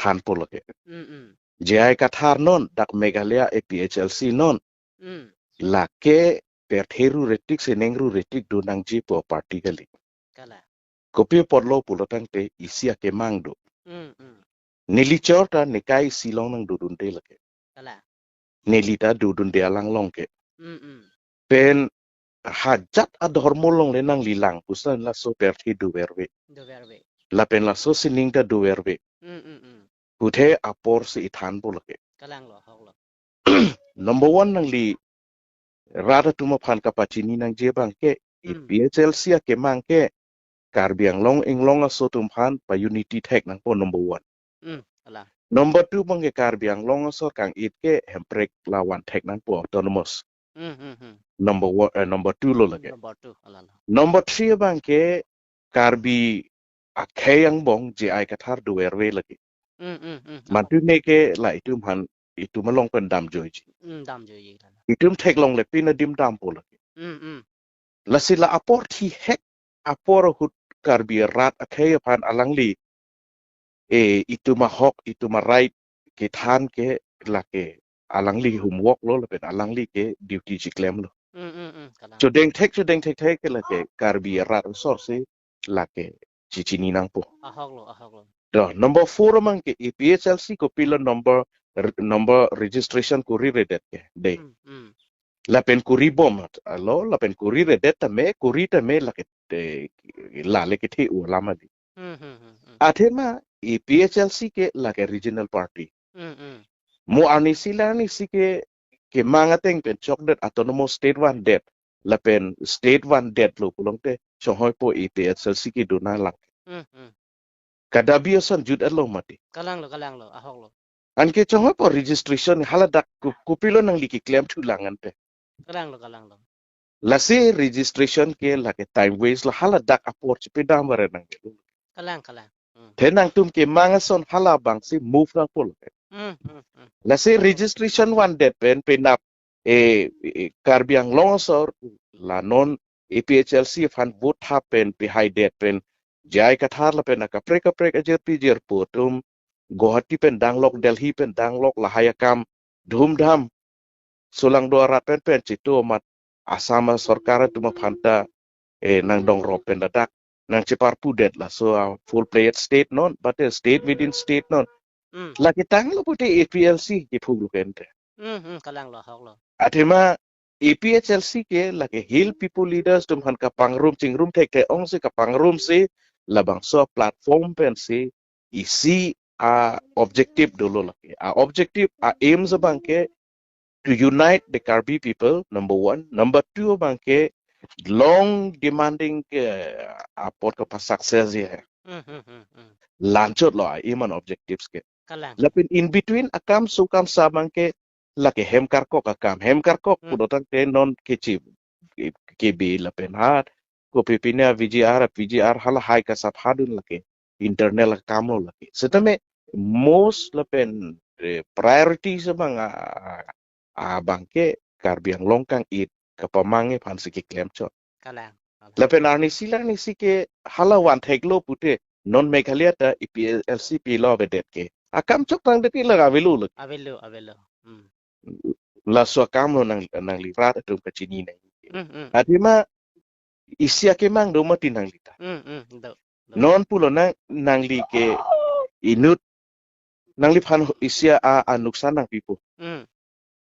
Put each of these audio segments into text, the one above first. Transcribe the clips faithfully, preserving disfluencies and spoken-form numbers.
thanpo lake. Mm, mm. J I Kathar non, dak Meghalaya A P H L C non, mm, lake pirthe ru retik, sining ru retik do nangjipo party kali. Kalang. Kopi apotlo pulo tangte isi akemang do. Mm, mm. Neli chor ta nikai isi along nangdodunde lake. Kalang. Neli ta dodunde alanglong ke. Mm, mm. Pen hajat adhormo along le nangli lang puson laso pirthe doverve. Doverve. Lapen laso sining ta doverve. Mm, mm, mm. Puthe apor si ithanpo lake. Kalanglo, ahoklo. Number one, nangli rat atum aphan kapachini nangji abang ke, mm, A P H L C akemang ke, Karbi Anglong inglong aso atum aphan pa unity thek nangpo number one. Mm, kalang. Number two abang ke Karbi Anglong asor kang-it ke Hemprek la van thek nangpo autonomous. Mm, mm, mm. Number one, eh, number two lo lake. Number two, alalo. Number three abang ke Karbi akhei angbong J I Kathar doverve lake. Mm, mm, mm. Mantu ne ke la itum aphan, itum along pen damjoiji. Mm, damjoiji, alalo. Itum theklongle pin adim dampo lake. Mm, mm. Lasi la apor thihek apor ahut Karbi arat akhei aphan alangli, eh, itum ahok, itum aright kethan ke lake alangli homework lo lapen alangli ke duty chiklemlo. Mm, mm, mm, kalang. Chodeng thek, chodeng thekthek ke lake Karbi arat asor si lake chichini nangpo. Ahoklo, ahoklo. Do, number four abang ke A P H L C kopilo number, r-, number registration koriredet ke. Dei. Mm, mm. Lapen koribom alo, lapen koriredet tame, kori tame lake, eh, lale kethe-u alam kali. Hmm, hmm, hmm, hmm. Athema A P H L C ke lake regional party. Hmm, hmm. Mo arnisi la arnisi ke, kemang ateng pen chokdet autonomous state vandet. Lapen state vandetlo pulote chonghoipo A P H L C kedo nanglang. Hmm, hmm. Kadabi ason jut-etlo mati. Kalanglo, kalanglo, ahoklo. Anke chonghoipo registration haladak ku-, kopilo nangli keklem thulang ante. Kalanglo, kalanglo. Lasi registration ke lake time waste lo, haladak apor chepedam vare nang. Kalang, kalang. Hmm. The nangtum kemang ason halabangsi move nangpo lake. Hmm, hmm, hmm. Lasi registration vandet pen penap, eh, eh, Karbi Anglong asor la non A P H L C aphan vote thap pen pehaidet pen J I Kathar lapen akaprek kaprek ajirpi jirpo atum Guwahati pen danglok, Delhi pen danglok, lahai akam dhumdham. Solangdo arat pen pen chito amat Assam asorkar atum aphan ta, eh, nangdongrop pen ladak nangcheparpudet laso a full-fledged state non, but a state within state non. Hmm. Lake tanglo pute A P H L C kephulo kente. Hmm, hmm, kalanglo, ahoklo. Athema A P H L C ke lake Hill People Leaders atum aphan kapangrum chingrum thekthe ongsi kapangrumsi labangso platform pensi isi a objective dolo lake. A objective, a aims abang ke to unite the Karbi people, number one. Number two abang ke long demanding ke apot kapa success ye. Hmm, hmm, hmm, hmm. Lanchotlo a aim and objectives ke. Kalang. Lapen in between akam sukam sa abang ke lake hem karkok akam. Hem karkok, hmm, pulo tangte non kechi, kebi lapen hat. Kopi pine V G R, V G R halahai kasap hadun lake. Internal akamlo lake. Setame most lapen, eh, priorities abang a, a, abang ke Karbi Anglong kang-it kapamang aphansi keklemchot. Kalang, kalang. Lapen arnisi la arnisi ke hala van theklo pute non Meghalaya ta A P H L C pilo avedet ke. Akam chok tangdet ke la avelo lo. Avelo, avelo. Hmm. Laso akamlo nang, nangli rat atum kachini nang. Hmm, hmm. Athema isi akemang do mati nangli ta. Hmm, hmm, do, do. Non pulo nang, nangli ke inut nangliphan isi a, a nuksan nangpipo. Hmm.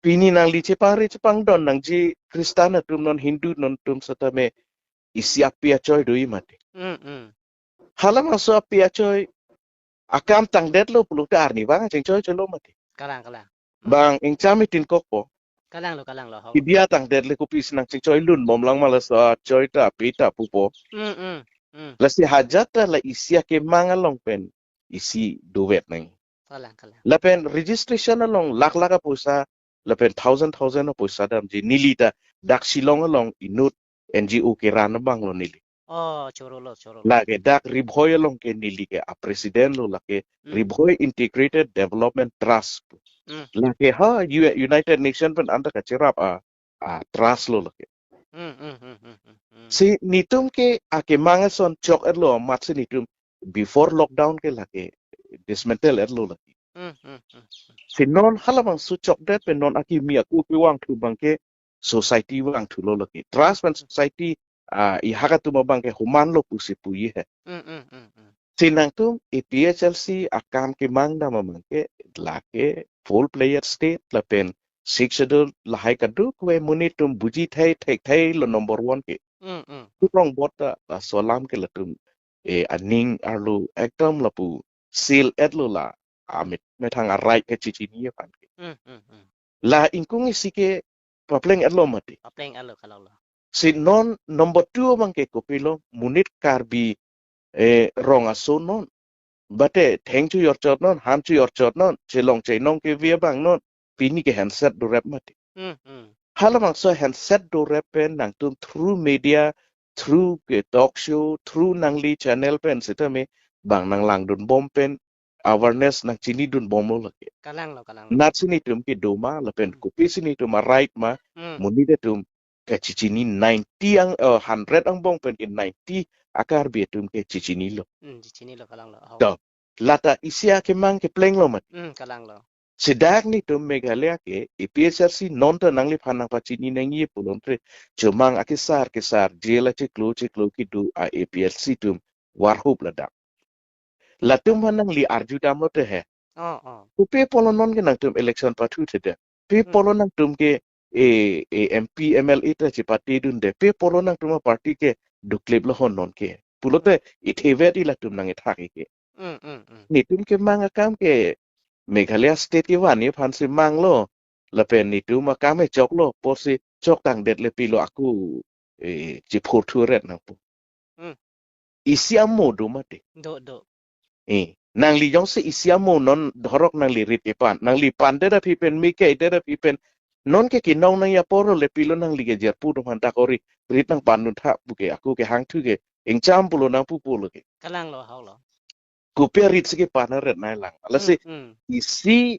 Pini nangli chepangri chepangdon nangji Kristan atum non Hindu non atum setame isi api achoi do-i mati. Hmm, hmm. Halabangso api achoi akam tangdetlo pulote arnivang chingchoi cholo mati. Kalang, kalang. Hmm. Bang ingcham itin kokpo. Kalanglo, kalanglo, ho. Kidia tangdet le kopisi nangchingchoi lunbom lang ma laso achoi ta api ta pupo. Hmm, hmm, hmm. Lasi hajat ta la isi akemang along pen isi dovet nang. Kalang, kalang. Lapen registration along lakh lakh apoisa, lapen thousand thousand apoisa damji neli ta dak Shillong along inut N G O keran abanglo neli. Oh, chorolo, chorolo. Lake dak Ri Bhoi along ke neli ke a president lo lake, hmm, Ri Bhoi Integrated Development Trust. Hmm. Lake ha U-, United Nation pen anta kachirap a, a trust lo lake. Hmm, hmm, hmm, hmm, hmm, hmm. Si netum ke akemang ason chok-etlo amatsi netum before lockdown ke lake dismantle etlo lagi. Hmm, hmm, hmm, hmm. Si non halabangso chokdet pen non akimi aku kevangthu abangke society vangthulo lagi. Trust pen society, ah, ihak atum abangke homanlo pusi puji he. Hmm, hmm, hmm, hmm. Si nangtum A P H L C akam kemang dam abangke lake full fledged state lapen Sixth Schedule lahai kadokave monit atum buji thei thektheilo number one ke. Hmm, hmm. Kurong bot ta laso alam ke latum, eh, aning arlo ekdom lapu seal etlo la amit methang a-right kachechini aphan ke. Hmm, hmm, hmm. La ingkung isi ke papleng etlo mati. Papleng etlo, kalanglo. Si non number two abangke kopilo, monit Karbi, eh, rong aso non. Bate theng chojorchot non, ham chojorchot non, chelong chenong kevi abang non, pini ke handset dorep mati. Hmm, hmm. Halabangso handset dorep pen nangtum through media, through ke talk show, through nangli channel pen sitame bang nanglangdunbom pen awareness nangchinidunbomlo lake. Kalanglo, kalanglo. Nat si netum kedo ma lapen Hmm. kopisi netum a-right ma, Hmm. monit atum kachechini ninety ang, eh, hundred angbong pen ke ninety a-Karbi atum ke chechinilo. Hmm, chechinilo, kalanglo. Ahok. To, lata isi akemang keplenglo mati. Hmm, kalanglo. Si dak netum Meghalaya ke A P H L C non ta nangliphan nangpachini nangji pulote chomang akesar kesar jail achiklo chiklo kedo a-A P H L C atum varhup ladak. Latum aphan nangli arju damlote he. Oh, oh. Kopi apotlo non ke nangtum election pathuthedet? Pi Hmm. apotlo nangtum ke, eh, eh, M P, M L A ta chepatedunde? Pi apotlo nangtum a-party ke duklip lo hon non ke? Pulote Hmm. ithevet i latum nangkethak ke. Hmm, hmm, hmm. Netum kemang akam ke Meghalaya state kevangji aphansi manglo. Lapen netum akam ke choklo, pusi chok tangdet le pilo aku, eh, chiphurthuret nangpo. Hmm. Isi amo do mati. Do, do. Eh, nangli jongsi isi amo non dhorok nangli rit kepan. Nangli pandet aphi pen, mekeidet aphi pen. Non ke kinong nangji apor le pilo nangli ke jerpu do manta kori. Rit nangpandun tha pu ke, aku ke hangthu ke. Ingcham pulo nangpu pulo ke. Kalanglo, ahoklo. Kopi arit si kepan aret nai lang. Lasi Hmm, hmm. isi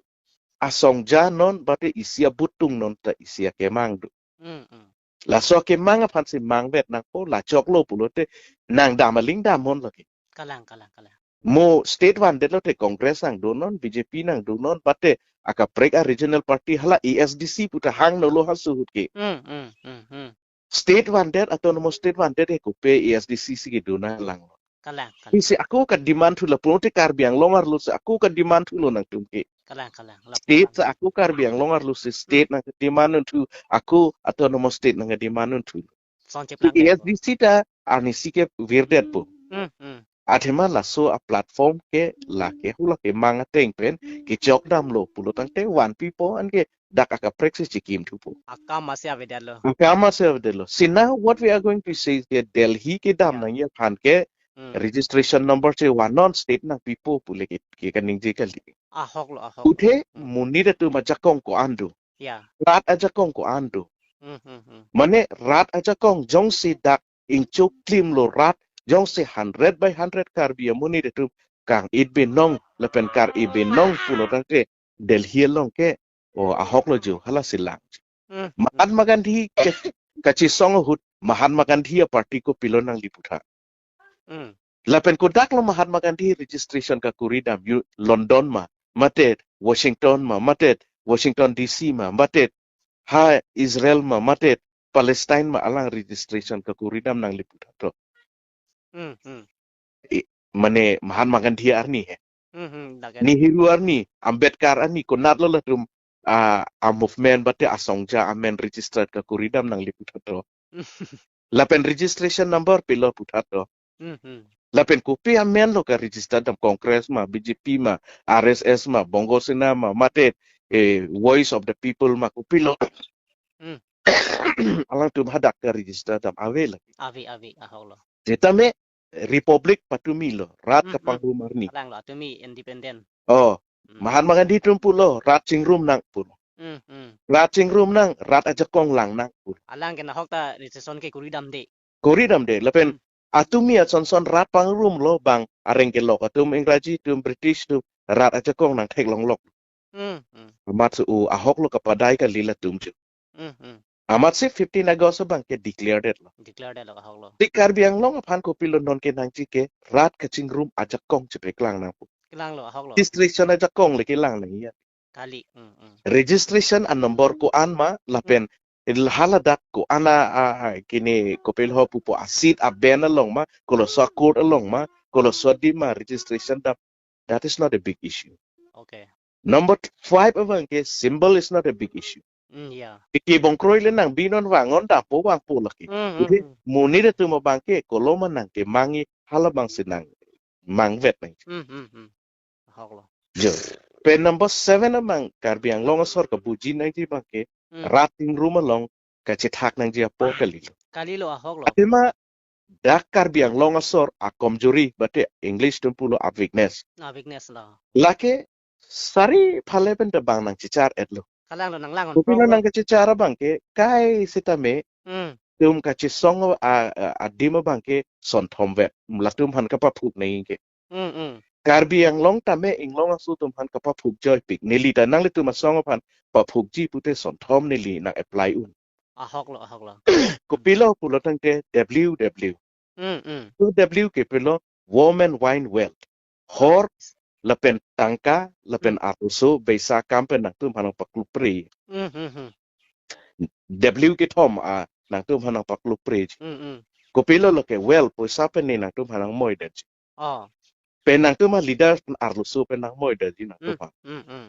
asongja non, bate isi abutung non ta isi akemang do. Hmm, hmm. Laso akemang aphansi mangvet nangpo, la choklo pulote nangdam aling damnon lake. Kalang, kalang, kalang. Mo state vandetlote Congress nangdonon, B J P nangdonon, bate akaprek a-regional party hala A S D C pu ta hang nolo ha suhut ke. Hmm, hmm, hmm, hmm. State vandet, autonomous state vandet ke kopi A S D C si kedo nang lang. Kalang, kalang. Isi ako ka-demand thulo, pulote Karbi Anglong arlo si ako ka-demand thulo nangtum ke. Kalang, kalang. Lap State kalang. Sa ako Karbi Anglong arlo si state Hmm. nang demand unthu, ako autonomous state nang demand unthu. Song Ti cheplang A S D C ta arnisi ke virdetpo. Hmm, hmm. Athema laso a-platform ke lake hula kemang ateng pen kechok damlo pulo tangte vanpipo, anke dak akaprek si chikim thupo. Akam masi avedetlo. Akam masi avedetlo. Si now what we are going to say is that Delhi kedam Yeah. nangji aphan ke Hmm. registration number chevannon, state nangpipo pule ke, ke kaningje kali. Ahoklo, ahoklo. Uthe Hmm. monit atum ajakong ko-an do. Yeah. Rat ajakong ko-an do. Hmm, hmm, hmm. Mane rat ajakong jongsi dak ingchuklimlo rat, jongsi hundred by hundred Karbi amonit atum kang-it binong lapen kar-i binong pulo tangte Delhi along ke, o, ahoklo jo, hala si lang. Hmm, hmm. Mahatma Gandhi ke, kachesong ahut Mahatma Gandhi a-party kopilo nangli putha. Hmm. Lapen kodaklo Mahatma Gandhi registration kakuri dam, yu London ma, mate Washington ma, mate Washington D C ma, mate ha Israel ma, mate Palestine ma, alang registration kakuri dam nangli putha to. Hmm, hmm. I, mane Mahatma Gandhi arni he. Hmm, hmm, dak Nehru arni, Ambedkar arni, konatlo latum a, a-movement bate asongja amen registered kakuri dam nangli putha to. Lapen registration number pilo putha to. Hmm, hmm. Lapen kopi amenlo ka-register dam, Congress ma, B J P ma, R S S ma, Bongo Sena ma, mate, eh, Voice of the People ma, kopilo. Hmm. Alangtum hadak ka-register dam ave lagi. Ave, ave, ahoklo. Setame Republic patumi lo, rat Hmm, hmm. kapangrum arni. Kalanglo, atumi independent. Oh, Hmm. Mahatma Gandhi atum pulo, rat chingrum nang pulo. Hmm, hmm. Rat chingrum nang, rat ajakong lang nang pulo. Alang ke nahok ta registration ke kuri damde. Kuri damde, lapen Hmm. atumi asonson rat pangrumlo, bang areng kelok atum, Ingraji atum, British atum, rat ajakong nangtheklonglok. Hmm, hmm. Amatsi o, ahoklo, kapadai kali latum jo. Hmm, hmm. Amatsi fifteen August abang ke declare detlo. Declare detlo, ahoklo. Ti Karbi Anglong aphan kopilo non ke nangji ke rat kachingrum ajakong chepeklang nangpo. Kelanglo, ahoklo. Registration ajakong le kelang nangji. Kali. Hmm, hmm. Registration a-number ko-an ma, lapen hala dak ko-an a, a, a, kini kopilo pupo a-seat a-bench along ma, koloso a-court along ma, koloso adim ma registration dam. That is not a big issue. Okay. Number five abangke symbol is not a big issue. Hmm, yeah. Iki bongkroi le nangbi non vang non dampo vangpo lake. Hmm, hmm, Jadi hmm. Monit atum abangke koloma nangkemangji hala abangsi nangmangvet nang. Hmm, hmm, hmm. Ahoklo. Jo. Pen number seven abang Karbi Anglong asor kabuji nangji abangke Hmm. rat ingrum along kachethak nangji apor kalilo. Kalilo, ahoklo. Athema dak Karbi Anglong asor a-comjury, bate English atum pulo a-weakness. A-weakness lo. Lake sari phale pen ta bang nangchechar-etlo. Kalanglo, nanglang-onpo. Kopilo nangkachechar abangke kai sitame Hmm. tum kachesong a, a, adim abangke sonthomvet. Latum aphan kapaphuk nangji ke. Hmm, hmm. Karbi Anglong tame inglong aso atum aphan kapaphuk joipik. Neli ta nanglitum asong aphan paphukji pute sonthom neli nang-apply un. Ahoklo, ahoklo. Kopilo pulo tangte W W. Hmm, hmm. To W ke pulo Women Wine Wealth. Hor lapen tangka lapen Hmm. arloso beisa akam pen nangtum aphan nangpaklupre. Hmm, hmm, hmm. W kethom a nangtum aphan nangpaklupre. Hmm, hmm. Kopilo lake wealth poisa pen ne nangtum aphan nangmoidet. Oh. Pen nangtum a-leader arloso pen nangmoidetji nangtum Hmm, aphan. Hmm, hmm.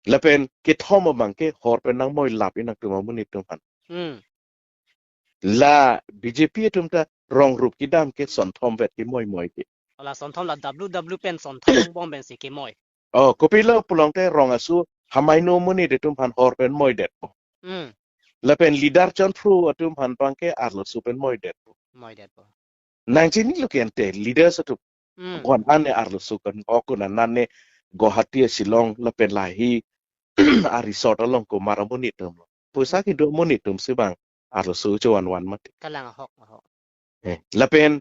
Lapen kethom abangke hor pen nangmoilapji nangtum amonit atum aphan. Hmm. La B J P atum ta rong rup kedam ke sonthomvet kemoimoi ke. Ala sonthom la W W pen sonthom bom pensi kemoi. Oh, kopilo pulote rong aso hamaino amonit atum aphan hor pen moidetpo. Hmm. Lapen leader chonphru atum aphan abangke arloso pen moidetpo. Moidetpo. Nangchinilo ke ante leaders atum. Hmm. Ko-an ane arloso kan ok ko-an ane Guwahati, Shillong lapen lahei a-resort along komat amonit atum lo. Poisa kedo amonit atumsi bang arloso chovan van mati. Kalang, ahok, ahok. Eh, lapen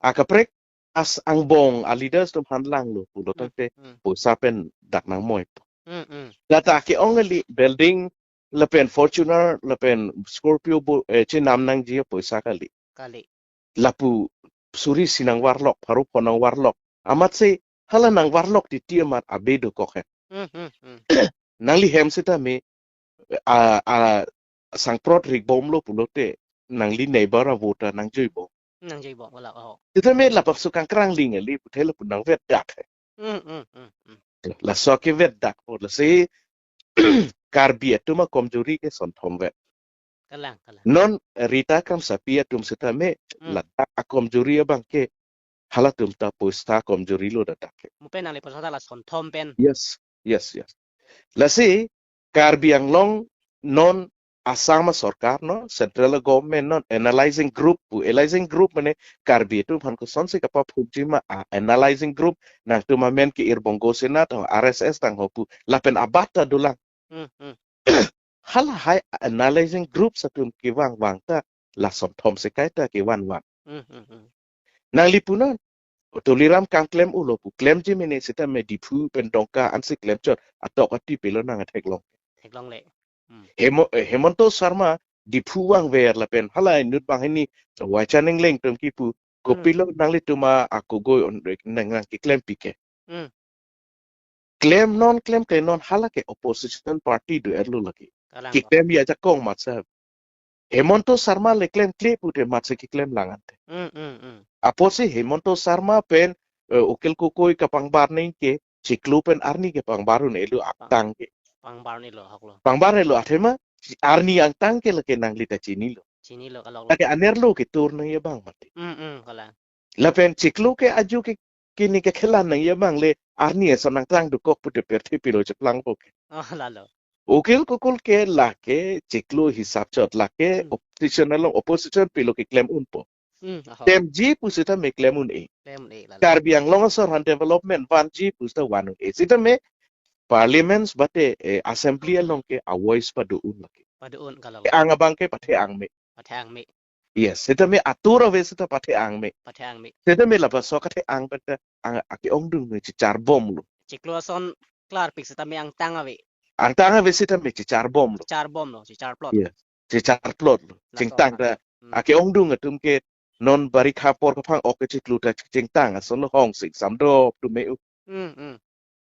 akaprek as angbong a-leaders atum aphan langlo pulo Hmm, tangte hmm. poisa pen dak nangmoi. Hmm, hmm. Data ke-ong kali building lapen Fortuner lapen Scorpio bo, eh, chenam nangji apoisa kali. Kali. Lapu suri isi nangvarlok, pharo pho nangvarlok. Amatsi hala nangvarlok titi amat abe dokok he. Hmm, hmm, hmm. Nangli hem sitame a, a, sangprot rik bomlo pulote nangli neighbor avo ta nangjui bom. Nangjui bom, wala, oh. Sitame lapuson kangkrang ling kali puthe lapu nangvet dak he. Hmm, hmm, hmm, hmm. Laso kevet dakpo lasi Karbi atum a-comjury ke sonthomvet. Kalang, kalang. Non Rita Kramsapi atum sitame Hmm. ladak a-comjury abangke halatum ta poisa comjury lo dadak ke. Mo pen nangli poisa ta la sonthom pen. Yes, yes, yes. Lasi Karbi Anglong non Assam sorkar no, central government non analyzing group pu, analyzing group mane Karbi atum aphan kosonsi kapaphukji ma a-analyzing group nangtum amen ke-ir Bongo Sena tang R S S tang ho pu lapen abat ta dolang. Hmm, hmm. Halahai analyzing groups atum kevang vang ta la sonthom sekai ta kevan van. Hmm, hmm, hmm. Nangli punon Tuliram Ronghang klem ulo pu klemji mene sitame Diphu pen Dongka ansi klemchot atok ati pilo nang theklong. Theklongle. Hmm. Hemo-, eh, Hemanta Sharma Diphu vangver lapen hala inut banghini Waichan Engleng atum kipu Hmm. kopilo nanglitum a-akogoi on nang, nangkeklem pike. Hmm. Klem non, klem kle non hala ke opposition party do-etlo lake. Kalang. Keklem ajakong matsa. Hemanta Sharma le klemkle pute matsi keklem lang ante. Hmm, hmm, hmm. Apotsi Hemanta Sharma pen, eh, Akhil Gogoi kapangbar nangji ke chiklo pen arni kepangbar un-elo Pang-, angtang ke. Pangbar un-elo, ahoklo. Pangbar un-elo athema arni angtang ke lake nangli ta chinilo. Chinilo, kaloklo. Lake anerlo ketur nangji abang mati. Hmm, hmm, kalang. Lapen chiklo ke aju ke kini ke khelan nangji abang le arni ason angtang dokok pute pirthe pilo cheplangpo ke. Oh, lalo. Akhil Gogoi ke lake chiklo hisap chot lake Hmm. opposition along opposition pilo keklem unpo. Hmm, ahok. Klemji pusitame klem un-e. Klem un-e, lalo. Karbi Anglong asor aphan development vanji pusita van un-e. Sitame parliaments bate, eh, assembly along ke a-voice pado un lake. Pado un, kaloklo. Ang abangke pathe-ang me. Pathe-ang me. Yes, sitame atur ave sita pathe-ang me. Pathe-ang me. Sitame lapuson kathe-ang pen ta ang ake-ongdung me checharbomlo. Chiklo ason klarpik sitame angtang ave. Angtang ave sitame checharbomlo. Checharbomlo, checharplot. Yes. Checharplotlo. Laso chingtang ta Hmm. ake-ongdung atum ke non barikha apor kaphang-ok ke chiklo ta chingtang ason hong sing samdop tu me u. Hmm, hmm.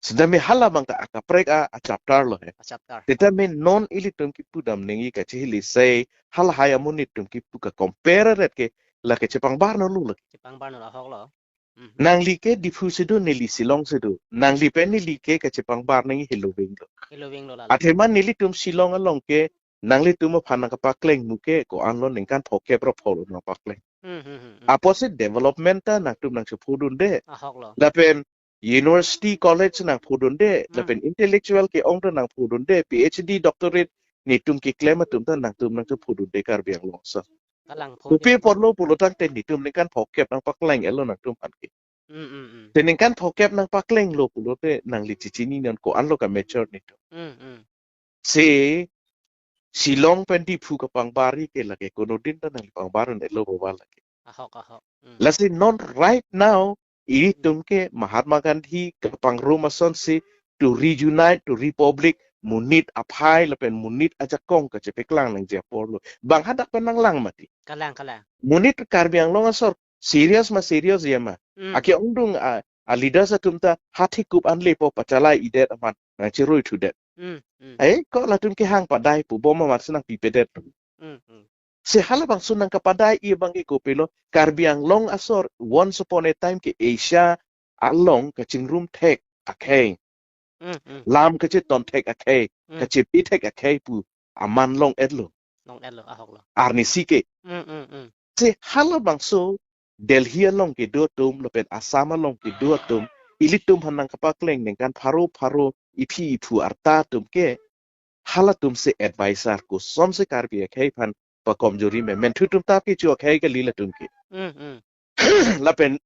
Sitame hala abang ta akaprek a, a chapter lo he. A chapter. Sitame non ilitum kipudam nangji kachihili sei, halahai amonit atum kipu ka compare ret ke, lake chepangbar no lo lake. Chepangbar no ahok lo. Hmm. Nangli ke Diphu si do, neli Shillong si do. Nangli pen neli ke kachepangbar nangji heloving lo. Heloving lo lalo. Athema nelitum Shillong along ke, nanglitum aphan nangkapakleng mu ke, ko-an lo ningkan phokep ra pholo nangpakleng. Hmm, hmm, hmm, hmm. Apotsi development ta nangtum nangchephodunde. Ahok lo. Lapen university college nangphodunde. Hmm. Lapen intellectual ke-ong ta nangphodunde. P H D doctorate netum keklem atum ta nangtum nangchephodunde Karbi Anglong asor. Kalang pho. Kopi apotlo pulo tangte netum ningkan phokep nangpakleng-et lo nangtum aphan ke. Hmm, hmm, hmm. Te ningkan phokep nangpakleng lo pulote nangli chichini non ko-an lo ka mature netum. Hmm, hmm. Si Shillong pen Diphu kapangbar ke lake konodin ta nangpangbar-et lo bo ba lake. Ahok, ahok. Hmm. Lasi non right now, ilitum ke Mahatma Gandhi kapangrum asonsi to reunite, to republic, monit aphai lapen monit ajakong kachepaklang nangji apor lo. Bang hadak pen nanglang mati. Kalang, kalang. Monit Karbi Anglong asor serious ma serious ya ma. Hmm. Ake-ongdung a, a leaders atum ta hathi kup an lepo pachalai-idet amat nangcheroi thudet. Hmm, hmm. Ai, ko latum kehang padai pu bom amat si nangpipedet. Hmm, hmm. Si halabangso nangkapadai-i abang ke kopilo, Karbi Anglong asor once upon a time ke Asia along kachingrum thek akhei. Hmm, hmm. Lam kacheton thek akhei, Hmm. kachebi thek akhei pu aman long-et lo. Long-et lo, ahok lo. Arnisi ke. Hmm, hmm, hmm. Si halabangso Delhi along kedo atum, lapen Assam along kedo atum, ilitum aphan nangkapakleng ningkan pharo pharo iphi iphu arta atum ke, halatum si advisor kosonsi Karbi akhei aphan pakomjori me. Menthu atum ta kecho akhei kali latum ke. Hmm, hmm. Lapen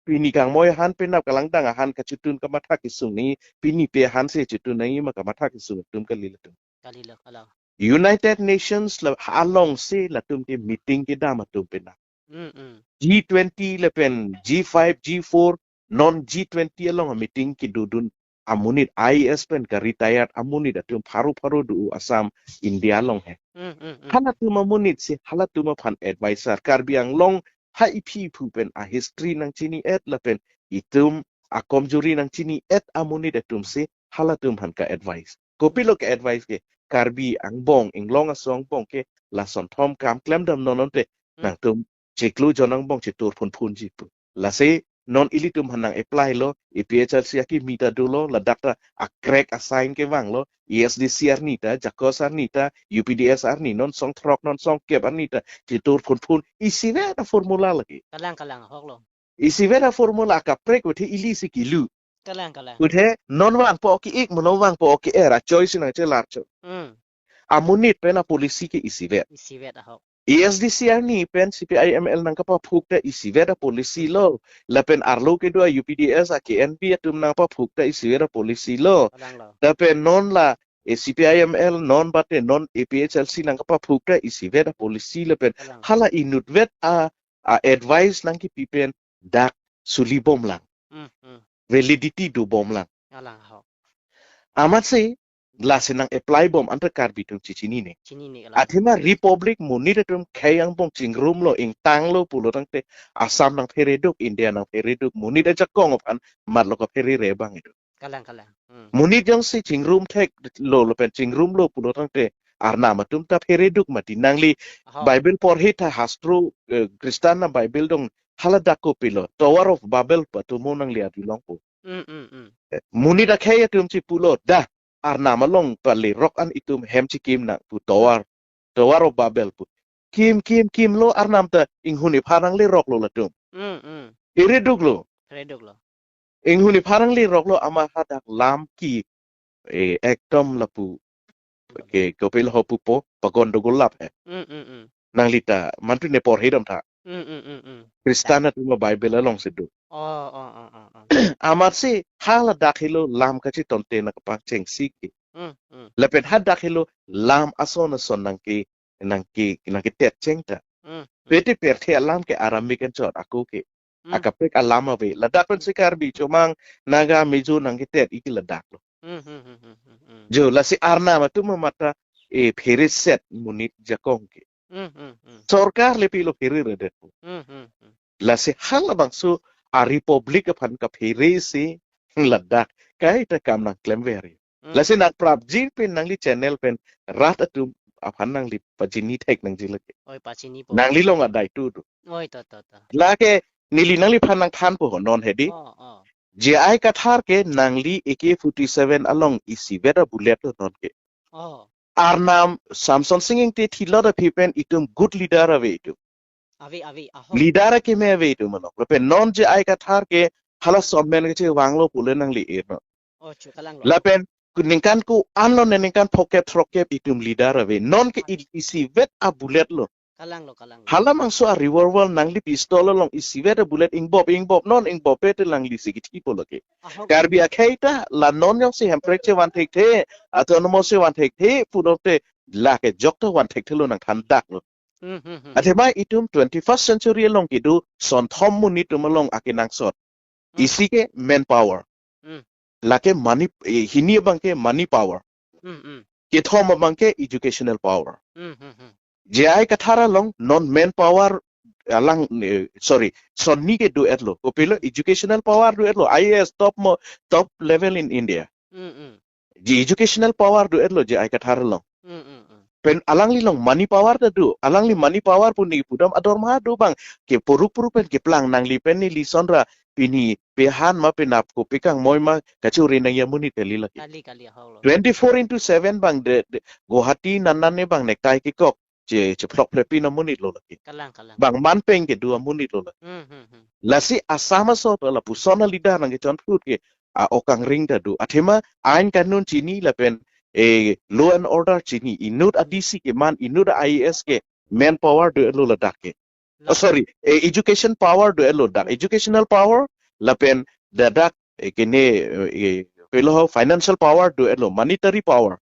pini kangmoi ahan penap kalangdang ahan kachitun kamatha kesung ni, pini pe ahan si chitun nangji ma kamatha kesung atum kali latum. Kali lo, kalang. United Nations la alongsi latum ke meeting kedam atum penap. Hmm, hmm. G twenty lapen G five, G four, non G twenty along meeting kedodun amonit I A S pen ka retired amonit atum pharo pharo do Assam, India along he. Hmm, hmm, hmm. Halatum amonit si halatum aphan advisor, Karbi Anglong ha iphi iphu pen a history nangchini-et lapen itum akomjori nangchini-et amonit atum si halatum aphan ka-advise. Kopilo ka-advise ke, Karbi angbong, inglong aso angbong ke lason thom kam klemdam non non te, Hmm. nangtum chiklo jon angbong chitur phunphunji pu. Lasi non ilitum aphan nang-apply lo, A P H L C akimi ta dolo, ladak ta a-crack a-sign kevang lo, A S D C arni ta, JACUS arni ta, U P D S arni, non song throk, non song kep arni ta chitur phunphun, isivet a-formula lagi. Kalang, kalang, ahok lo. Isivet a-formula, kaprek vethe ili si kilu. Kalang, kalang. Kuthe non vangpo ke-ik, mo non vangpo ke-er, a-choice nangchelar cho. Hmm. Amonit pen a-policy ke isivet. Isivet, ahok. A S D C arni pen C P I M L nangkapaphuk ta isivet a-policy lo. Lapen arlo kedo a-U P D S a-K N V atum nangpaphuk ta isivet a-policy lo. Kalang lo. Lapen non la, eh, C P I M L non bate non A P H L C nangkapaphuk ta isivet a-policy lapen Kalang. Hala inutvet a, a-advice nangkipi pen dak suli bomlang. Hmm, hmm. Validity do bomlang. Kalang, ahok. Amatsi lasi nang-apply bom anta Karbi atum chichinine. Chinine, kalang. Athema Republic monit atum khei angbong chingrum lo, ingtang lo pulo tangte Assam nangphere duk, India nangphere duk, monit ajakong aphan matlo kaphere re abang itum. Kalang, kalang. Hmm. Monit jongsi chingrum thek lo lapen chingrum lo pulo tangte arnam atum ta phere duk mati. Nangli Ahok. Bible porhi tha, hastro, eh, Christian a-Bible dong, haladak kopilo, Tower of Babel pu atomo nangli arjulongpo. Hmm, hmm, hmm. Eh, monit akhei atum chipulo, dah, arnam along pale rok an itum hem chikim nang pu, tower, Tower of Babel pu. Kim, kim, kimlo arnam ta inghun ipharang le roklo latum. Hmm, hmm. Phere duk lo. Phere duk lo. Inghun ipharang le roklo, amat hadak lam ke, eh, ekdom lapu ke kopilo ho pupo, pagondogol lap he. Hmm, hmm, hmm. Nangli ta mantu ne porhi dam tha. Hmm, hmm, hmm, hmm. Christian atum a-Bible alongsi do. Oh, oh, oh, oh, oh. Amatsi haladak helo lam kachitonte nangkapachengsi ke. Hmm, hmm, Lapen hadak helo lam ason ason nangke, nangke, nangketet cheng ta. hmm, hmm. Pete pirthe alam ke Aramaic anchot ako ke. Hmm. Akaprek alam ave. Ladak pensi Karbi, Chomang, Naga, Mizo nangketet-i ke ladak lo. Hmm, hmm, hmm, hmm, hmm, hmm. Jo, lasi arnam atum amat ta, eh, phere set monit jakong ke. Hmm, hmm, hmm. Sorkar le pilo phere redet. Hmm, hmm, hmm. Lasi halabangso a-Republic aphan kaphere si Ladak kaita kam nangklemver. Hmm. Lasi nangprapji pen nangli channel pen rat atum aphan nangli pachini thek nangji lake. Oi, pachinipo. Nangli along adaitu do. Oi, to, to, to. Lake neli nangliphan nangthanpo ho non hedi. Oh, oh. J I Kathar ke nangli A K forty-seven along isivet abullet lo non ke. Oh. Arnam Samson Sing Ingti thilot aphi pen itum good leader ave itum. Ave, ave, ahok. Leader akeme ave itum along. Lapen non J I Kathar ke hala somen kachevanglo pule nangli-ir non. Oh, chu, kalanglo. Lapen ku ningkan ko-an lo ne ningkan phokep throkkep itum leader ave. Non ke i-, isivet abullet lo. Kalanglo, kalanglo. Hala mangso a-revolver nangli pistol along isivet abullet ingbop, ingbop, non ingbop pe te nangli si kithi po lake. Ahok. Karbi akhei ta la non jongsi Hemprek chevan thekthe, autonomous chevan thekthe pulote lake jokta van thekthelo nangthan daklo. Hmm, hmm, hmm. Athema itum twenty-first century along kedo sonthom monit atum along akenangsot. Hmm. Isi ke manpower. Hmm. Lake money, eh, hini abang ke money power. Hmm, hmm. Kethom abang ke educational power. Hmm, hmm, hmm. J I Kathar along non manpower alang, eh, sorry, sonni ke do-etlo. Kopilo educational power do-etlo. I A S top mo, top level in India. Hmm, hmm. Ji educational power do-etlo J I Kathar along. Hmm, hmm, hmm. Pen alangli along money power ta do. Alangli money power pu ne pudam adorma do abang. Ke puruk puruk pen keplang nangli pen neli sonra pini pehan ma penap ko pekangmoi ma kachuri nangji amonit kali lake. Kali, kali, ahok lo. Twenty-four into seven abang de, de Guwahati nanan ne abang necktie kekok che, chephlok phlepin amonit lo lake. Kalang, kalang. Bang manpeng kedo amonit lo lake. Hmm, hmm, hmm. Lasi Assam aso to lapuson a-leader nangkechonphut ke a-ok angring ta do. Athema ain kanun chini lapen, eh, law and order chini. Inut a-D C keman, inut a-I A S ke manpower do-etlo ladak ke. Oh, sorry, eh, education power do-etlo dak. Hmm. Educational power lapen ladak, eh, kene, eh, eh, pilo ho financial power do-etlo, monetary power.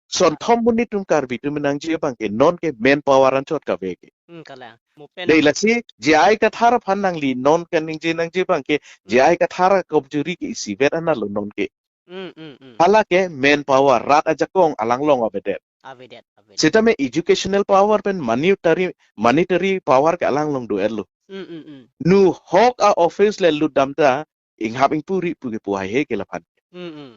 Sonthom monit atum Karbi atum nangji abang ke non ke manpower anchot kave ke. Hmm, kalang. Mo pen dei lasi J I Kathar aphan nangli non kaningje nangji abang ke, hmm, J I Kathar akopjuri ke isivet anat lo non ke. Hmm, hmm, hmm. Hala ke manpower rat ajakong alang along avedet. Avedet, avedet. Sitame educational power pen monetary, monetary power ke alang along do-etlo. Hmm, hmm, hmm. Nu hok a-office le lutdam ta inghap ingpuri pu ke pu haihe ke laphan. Hmm, hmm.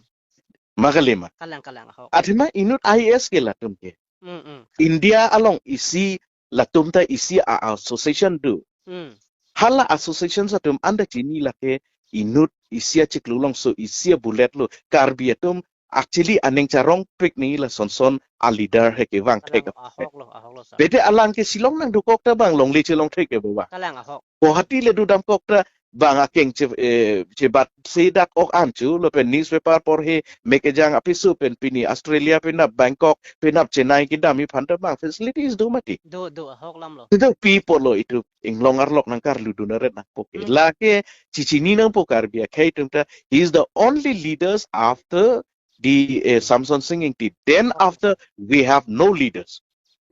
Ma kali ma. Kalang, kalang, ahok. Athema inut I A S ke latum ke. Hmm, hmm. India along isi latum ta isi a-association do. Hmm. Hala association atum anta chini lake inut isi achiklo alongso isi abullet lo Karbi atum actually aning charongpik ni la sonson a-leader he kevang thek. Kalang, ahok lo, ahok lo, sir. Bete alang ke Shillong nangdokok ta bang longle chelong thek ke bawa. Kalang, ahok. Guwahati le dodamkok ta bang akeng che, eh, chebat si dak ok an chu lapen newspaper porhe me kejang apiso pen pini Australia penap Bangkok penap Chennai kedam aphan ta bang facilities do mati. Do, do, ahok lam lo. Itu pi apotlo itum inglong arlok nangkarlu dun aret nangpo ke. Hmm. Lake chichini nangpo Karbi akhei atum ta, he is the only leaders after the, eh, Samson Sing Ingti. Then after we have no leaders.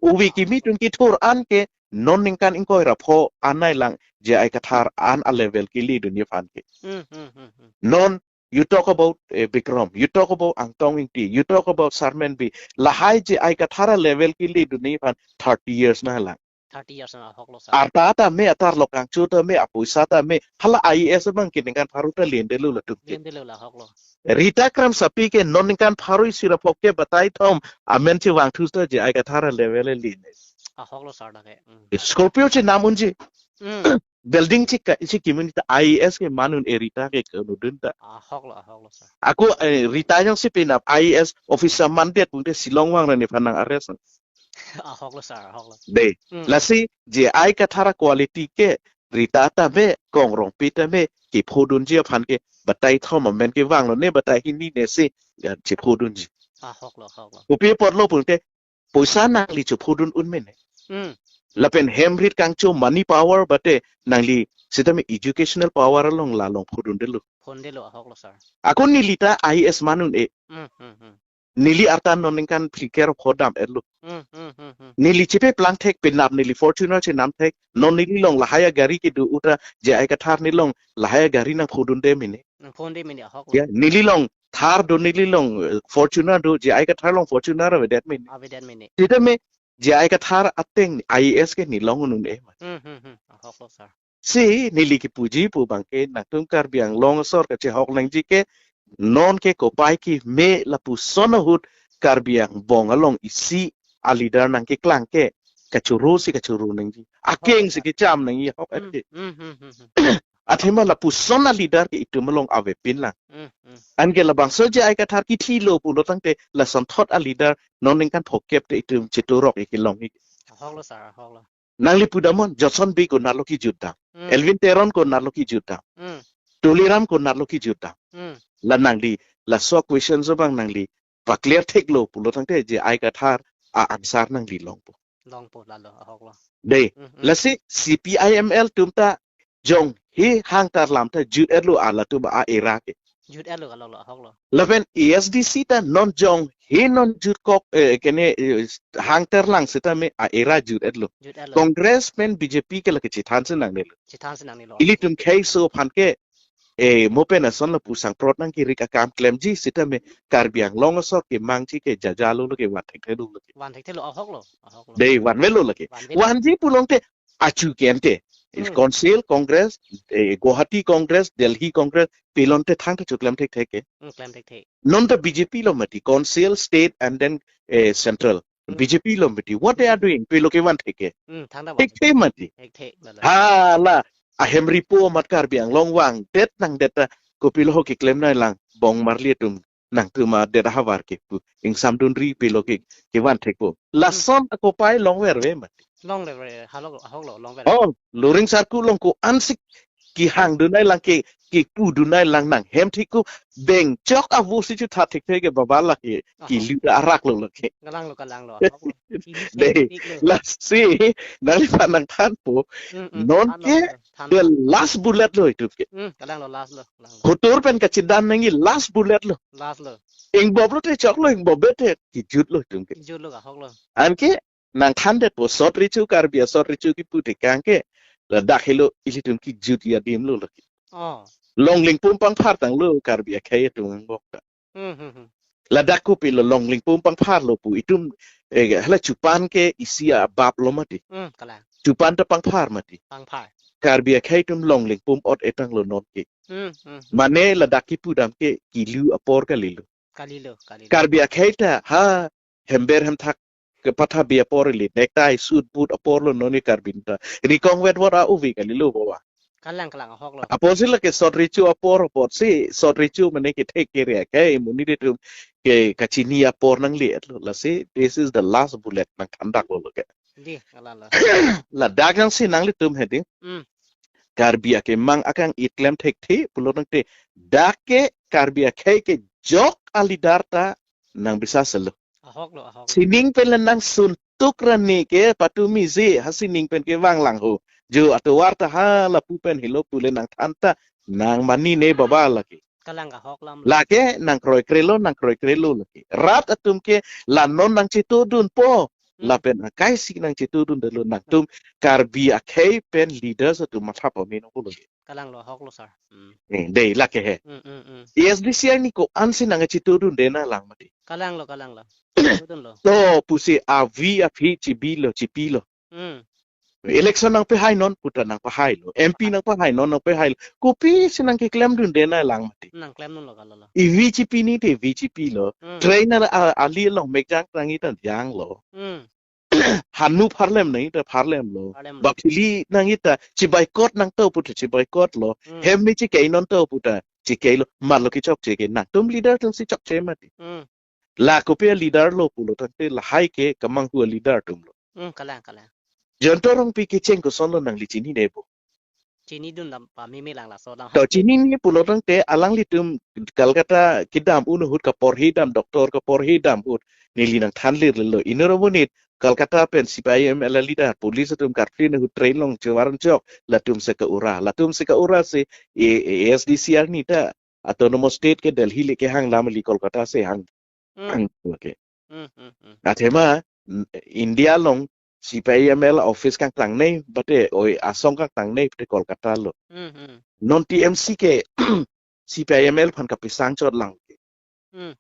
Uvi kimi atum kethur an ke non ningkan ingkoi ra pho anai lang J I Kathar an a-level kele dunji aphan ke. Hmm, hmm, hmm, hmm. Non, you talk about, eh, Bikram, you talk about Angtong Ingti, you talk about Sarmen Bey. Lahai J I Kathar a-level kele dunji aphan thirty years nanglang. Thirty years na, ahok lo, sir. Arta ta me, atarlok kangchu ta me, apoisa ta me, hala I A S abang ke ningkan pharo ta lendelo latum ke. Lendelo la, ahok lo. Rita Kramsapi ke non ningkan pharo isi ra phok ke batai thom amen chevangthu ta J I Kathar a-level le lene. Ahok lo, sir, dak ke. Hmm. Scorpio chenam unji. Hmm. Building chika, chikimi ta I A S keman un-e Rita ke kenudun ta. Ahok lo, ahok lo, sir. Ako, eh, Rita jongsi penap I A S officer mandet pute Shillong vang ra nephan nang-arrest. Ahok lo, sir, ahok lo. Dei. Hmm. Lasi J I Kathar a-quality ke Rita ta me, Kong Rongpi ta me, kephodunji aphan ke batai thom amen kevanglo ne batai hini ne si, ya, chephodunji. Ahok lo, ahok lo. Kopi apotlo pute poisa nangli chephodun un mene. Hmm. Lapen hem rit kangcho money power bate nangli sitame educational power along la along phodundelo. Phondelo, ahok lo, sir. Ako neli ta I A S man un-e. Hmm, hmm, hmm. Neli arta non ningkan phlikep pho dam-etlo. Hmm, hmm, hmm, hmm. Neli chepe plang thek penap neli Fortuner chenam thek. Non neli along lahai a-gari kedo uta J I Kathar neli along lahai a-gari nangphodunde mene. Nangphonde mene, ahok lo. Ya, neli along Thar do, neli along, eh, Fortuner do, J I Kathar along Fortuner avedet mene. Avedet mene. Sitame J I Kathar ateng I A S ke neli along un-e ma. Hmm, hmm, hmm. Ahok lo, sir. Si neli kipuji pu abangke nangtum Karbi Anglong asor kachehok nangji ke non ke kopai keme lapuson ahut Karbi angbong along isi a leader nangkeklang ke kachoro si kachoro nangji. Akeng si kecham nangji ahok Hmm, ete. hmm, hmm, hmm, hmm. Athema lapuson a leader ke itum along avepin lang. Hmm, hmm. Anke labangso J I Kathar kithilo pulo tangte lasonthot a leader non ningkan phokep te itum chetorok ikelong ik. Ahoklo sir, ahoklo. Nangli pudamnon Johnson Bey konatlo kijutdam. Hmm. Elwin Teron konatlo kijutdam. Hmm. Tuliram konatlo kijutdam. Hmm. La nangli, laso question so abang nangli pa-clear theklo pulo tangte J I Kathar a answer nangli longpo. Longpo lalo, ahoklo. Dei, Hmm, hmm. Lasi C P I M L atum ta jongsi hang tarlam ta jut-etlo alatum a era ke. Jut-etlo kalolo, ahoklo. Lapen A S D C ta non jongsi non jutkok, eh, kene, eh, hang tarlang sitame a era jut-etlo. Jut-etlo. Congress pen B J P ke lake chethan si nangnelo. Chethan si nangnelo. Ilitum khei so aphan ke, eh, mo pen ason lapu sangprot nangkirik akam klemji sitame Karbi Anglong asor kemangji ke jajalo lake van thekthelo lake. Van thekthelo, ahoklo, ahoklo. Dei, vanvelo lake. Vanvelo. Vanji pulote achu kente. Hmm. Council Congress, eh, Guwahati Congress, Delhi Congress, pilon te thangta choklem thekthek ke. Hmm, klem thekthek. Non ta B J P lo mati, Council, State, and then, eh, Central. Hmm. B J P lo mati. What they are Hmm. doing? Pilo kevan thek ke. Hmm, thangta van. Thekthe mati. Thekthe, lalo. Hala, ahem ripo amat Karbi Anglong vangdet nangdet ta, kopilo ho keklem nanglang, bong marli atum nangtum adet ahavar ke pu ingsamdunri pilo ke, kevan thekpo. Hmm. Lason akopai longverve mati. Longverve, ahoklo, ahoklo, longverve. Oh, Luring Sarku along ko-an si kehangdun nanglang ke, kepudun nanglang nanghem thekpo, bengchok avo si chutha thekthe ke baba lake, Ahok. kilu ta araklo lake. Kalanglo, kalanglo, ahoklo. Dei, Theklo. Lasi, nangliphan nangthanpo, Hmm, hmm, non thanlo, ke, thanlo, thanlo. The last bullet lo itum ke. Hmm, kalanglo, last lo, kalanglo. Hotur pen kachedam nangji last bullet lo. Last lo. Ingbop lote choklo, ingbopbe te kijutlo itum ke. Kijutlo, ahoklo. Anke nangthandetpo sot recho, Karbi asot recho kipu tekang ke. Ladak helo ilitum kijut adimlo lake. Oh. Longlingpum pangphar tanglo Karbi akhei atum angbong ta. Hmm, hmm, hmm. Ladak kopilo longlingpum pangpharlo pu itum, eh, hala chupan ke isi abap lo mati. Hmm, kalang. Chupan ta pangphar mati. Pangphar. Karbi akhei atum longlingpum ot-e tanglo non ke. Hmm, hmm, hmm. Mane ladak kipudam ke kilu apor kalilo. Kalilo, kalilo. Karbi akhei ta ha hember hemthak kepathabi apor ili, necktie, suit, boot apor lo non ke Karbi ta. Rikong vetvet a-ove kalilo baba. Kalang, kalang, ahoklo. Apotsi lake sot recho apor, apotsi sot recho mane kethek kere akhei amonit atum ke kachini apor nangle-etlo. Lasi, this is the last bullet nangthandaklo lake. Dei, kalanglo. Ladak jongsi nanglitum hedi. Hmm. Karbi akemang akang-it klem thekthe pulo tangte dak ke Karbi akhei kejok a leader ta nangbisaselo. Ahoklo, ahoklo. Sining pen le nangsuntuk ra ne ke patumi je ha sining pen kevang lang ho. Jo atovar ta ha lapu pen helo pu le nangthan ta nangmanine baba lake. Kalang ahok lam lo. Lake nangkroi krelo, nangkroi krelo lake. Rat atum ke la non nangchetodunpo. Hmm. Lapen akai si nangchetodundetlo nangtum Karbi akhei pen leaders atum matha pame nangpo lake. Kalanglo, ahoklo sir. Hmm. Eh, dei, lake he. Hmm, hmm, hmm. A S D C arni ko-an si nangchetodunde nanglang mati. Kalanglo, kalanglo. Chetodunlo. To pusi avi aphi chibilo, chipilo. Hmm. Election nangpehai non puta nangpahailo. M P nangpahai non nangpahailo. Kopisi nangkeklemdunde nanglang mati. Nangklemdunlo kalolo. Ivi chipini te ivi chipilo. Hmm. Train a, a, ali along mekjang nangji ta janglo. Hmm. Hanu pharlem nangji ta pharlemlo. Pharlemlo. Bapili nangji ta chiboycott nangto puta chiboycottlo. Hmm. Hem me chikei nonto puta chikeilo. Marlo kechokche ke nangtum leader atum si chokche mati. Hmm. La kopi a leader lo pulo tangte lahai ke kemanghu a leader atumlo. Hmm, kalang, kalang. Jayanta Rongpi kecheng kosonlo nangli chinine bo? Chinidun dam pameme lang laso dam. To hai chinine pulo tangte alanglitum Kolkata kedam un ahut kaporhedam, doctor kaporhedam ahut neli nangthanlirlo. Inut amonit Kolkata pen C P I M L a leader, police atum karphin ahut train along chevar-an chok, latum si ke-ura. Latum si ke-ura si, e, e, A S D C arni ta autonomous state ke Delhi le kehang lam ili Kolkata si hang. Hmm. Hang, okay. Hmm, hmm, hmm. Athema, n-, India along C P I M L office kangklangnei, bate oi asong kangklangnei, bate Kolkata lo. Hmm, hmm. Non T M C ke C P I M L aphan kapisang chot lang. Hmm.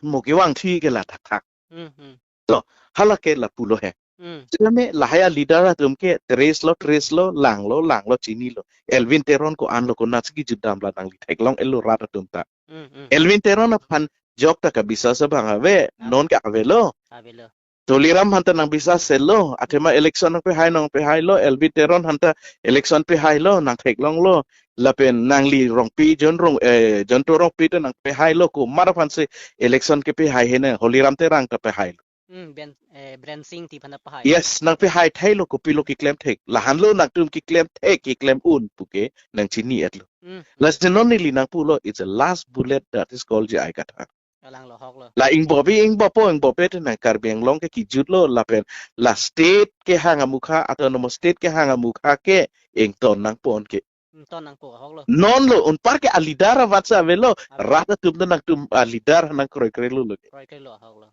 Mo kevangthi ke la thakthak. Hmm, hmm. To, hala ke lapulo he. Hmm. Sitame lahai a-leader atum ke teres lo, teres lo, lang lo, lang lo, chini lo. Elwin Teron ko-an lo, konatsi kejut dam la nangli theklong-et lo rat atum ta. Hmm, hmm. Elwin Teron aphan jok ta kabisas abang ave, Ah. non ke avelo. Avelo. Tuliram aphan ta nangbisas-et lo, athema election nangpehai nangpehai lo, Elwin Teron aphan ta election pehai lo, nangtheklong lo, lapen nangli Rongpi, John Rong, eh, John To Rongpi ta nangpehai lo, komat aphan si election kepehai he ne, Holiram Terang ta pehai lo. Hmm, Ben, eh, Biren Singh ti aphan ta pehai. Yes, nangpehai thai lo, kopilo keklem thek. Lahan lo nangtum keklem thek, keklem un pu ke nangchini-et lo. Hmm. Lasi non neli nangpu lo, it's the last bullet that is called J I Kathar. Kalang lo, ahok lo. La ingbopi, ingbopo, ingbope te nang Karbi Anglong ke kejut lo, lapen la state kehang amukha, autonomous state kehang amukha ke ington nangpon ke. Ington nangpo, ahok lo. Non lo, unpar ke a-leader avat si avelo, Ave. Rat atum ta nangtum a-leader nangkroikre lo lo ke. Kroikre lo, ahok lo.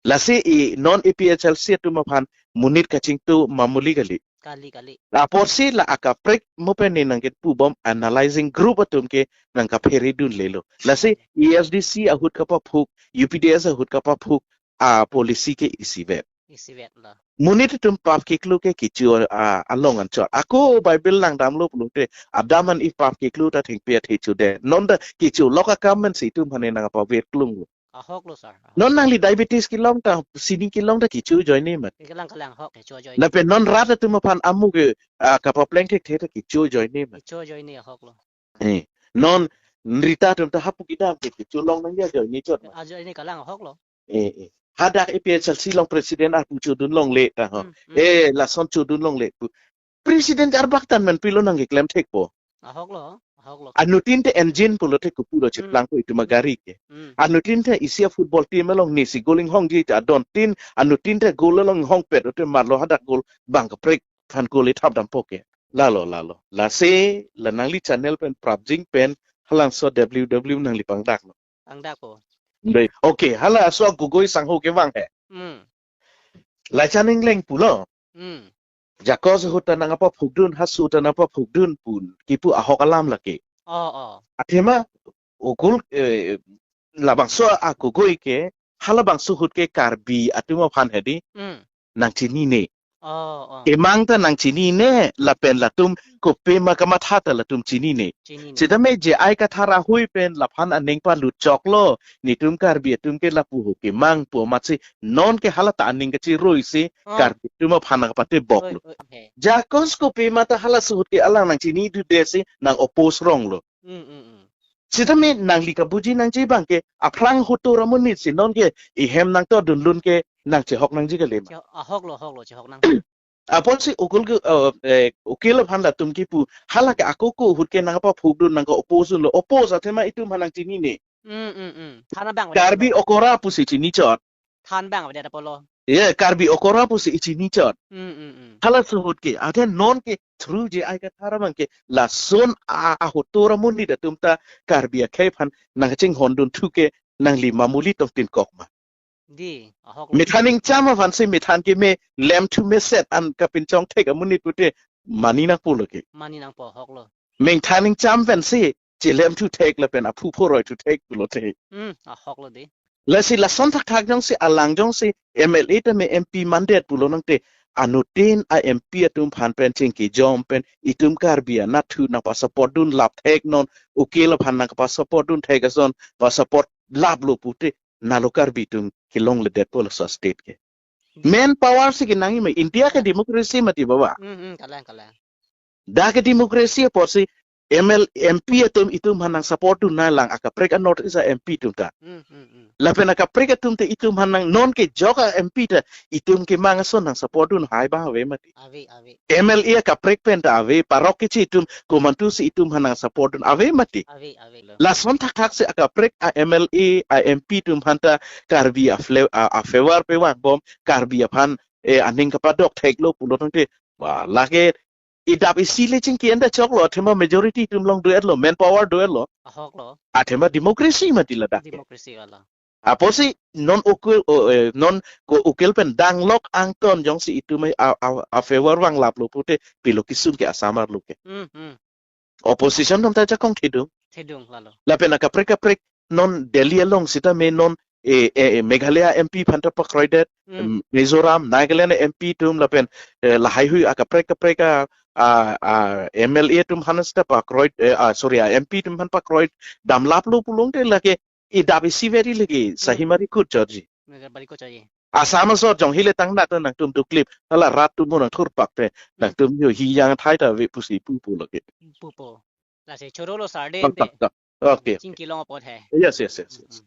Lasi i non A P H L C atum aphan monit kachingtu mamuli kali. Kali, kali. Apotsi la akaprek mo pen ne nangkepubom analyzing group atum ke nangkaphere dunle lo. Lasi A S D C ahut kapaphuk, U P D S ahut kapaphuk, a-policy ke isivet. Isivet lo. Monit atum pap keklu ke kecho a, along anchot. Ako Bible langdamlo pulote, Adam and Eve pap keklu ta thengpi athe chodet. Non ta kecholok akam man si itum aphan ne nangpavet klung lo. Ahok lo, sir. Ahok. Non nangli diabetes kelong ta, sini kelong ta kecho ajoine mati. Kalang, kalang, ahok, kecho ajoine. Lapen non rat atum aphan amu ke, ah, kapapleng thekthe ta kecho ajoine mati. Kecho ajoine, ahok lo. Eh, non nrita atum ta hapu kedam ke kecho long nangji ajoine chot mati. Ajoine, kalang, ahok lo. Eh, eh. Hadak A P H L C along president arpu chodun longle ta ho. Hmm, hmm. Eh, lason chodun longle pu. President arbak tan man pilo nangkeklem thekpo. Ahok lo, ahok lo. Anuttin te engine pulote kopu lo, Hmm. cheplang po itum Hmm. agari ke. Hmm. Anuttin te isi a-football team along nisi goal inghongji ta adon tin, anuttin te goal along inghongpet lote marlo hadak goal bang kaprek aphan goal ithap dampo ke. Lalo, lalo. Lasi, la nangli channel pen prapjin pen halangso W W nangli pangdak lo. Pangdakpo. Dei. Okay, halaso Gogoi sangho kevang he. Hmm. Laichan ingleng pulo. Hmm. Jakos ahut ta nangpaphukdun, haso ta nangpaphukdun pun kipu ahok alam lake. Oh, oh. Athema ukul, eh, labangso a-Gogoi ke, halabangso ahut ke Karbi atum aphan hedi, Hmm. nangchinine. Oh, oh. Kemang ta nangchinine, lapen latum kopima kamatha ta latum chinine. Chinine. Sitame J I Kathar ahui pen laphan aning palut choklo, netum Karbi atum ke lapu ho kemang pu amatsi non ke hala ta aning kachiroi si Oh. Karbi atum aphan nangpatebok Oi, lo. Oi, he. Jakos kopima ta halaso ahut ke alang nangchini dude si nang-oppose rong lo. Mm, mm, mm. Sitame nangli kabuji nangji abang ke aphrang hotur amonit si non ke ihem nangtodun lun ke nangchehok nangji kali ma. Che-, ahok lo, ahok lo, chehok nang. Apotsi ukul ke, eh, eh, ukil aphan latum kipu, hala ke ako ko ahut ke nangpaphukdun nangka-oppose lo, oppose athema itum aphan nangchinine. Mm, mm, mm. Than abang Karbi okora pusi chini chot. Than abang avedet apotlo. Ye, Karbi okora pusi ichini chot. Mm, mm, mm. Halaso ahut ke, athe non ke through J I Kathar abang ke, lason a, ahotur amonit atum ta Karbi akhei aphan nangchinghondun thu ke nangli mamuli tongtin kok ma. Dei, ahok lo. Methan ingcham aphan si methan keme lemthu meset an kapinchong thek amonit pute mani nangpo lo ke. Mani nangpo, ahok lo. Methan ingcham pen si chelem thu thek lapen aphu phoroi thu thek pulote. Hmm, ahok lo dei. Lasi lason thakthak jongsi alang jongsi M L A tame M P mandet pulo nangte anuttin a-M P atum aphan pen chingki jom pen itum Karbi anatthu nangpasupport dun lap thek non ukil aphan nangpasupport dun thek ason pasupport lap lo pute nalo Karbi atum kelongledetpo laso state ke. Main power si kenangji ma India ke democracy mati baba. Hmm, hmm, kalang, kalang. Dak ke democracy apotsi M L, M P atum itum aphan nangsupport dun nanglang akaprek a-North East a-M P atum ta. Hmm, hmm, hmm. Lapen akaprek atum ta itum aphan nang non ke jok a-M P ta itum kemang ason nangsupport dun hai abang ave mati. Ave, ave. M L A akaprek pen ta ave, parok kechi atum komantu si itum aphan nangsupport dun ave mati. Ave, ave lo. Lason thakthak si akaprek a-M L A a-M P atum aphan ta Karbi a-fle-, a, a-favor pe vangbom, Karbi aphan, eh, aning kapadok thek lo pulo tangte, ba, lake idap isi le chingki enda choklo, athema majority atum along do-et lo, manpower do-et lo. Ahok lo. Athema democracy mati ladak ke. Democracy wala. Apotsi non ukil, o, eh, non ko ukil pen danglok angton jongsi itum a, a, a-favor vanglap lo pute pilo kesung ke Assam arlo ke. Hmm, hmm. Opposition atum ta jakong thedung. Thedung lalo. Lapen akaprek kaprek non Delhi along sitame non e, e, e, Meghalaya M P aphan ta pakroidet, Hmm. em, Mizoram, Nagaland M P atum lapen, eh, lahaihui akaprek kaprek a, a, a, M L A atum aphan seta pakroid, eh, ah, sorry, a M P atum aphan pakroidam laplo pulote lake, idap isi veri lake, sahimari kut Georgie. Nang balik ko chahiye. Assam asor jong hile tang na to nangtum to clip, hala rat atum nangthurpak te, nangtum yo hi yang thai ta ve pusi pupo lake. Pupo. Lasi choro lo sar de Tak, ante. tak, tak. Okay. Chingki long apot hai. Yes, yes, yes, yes. Mm-mm.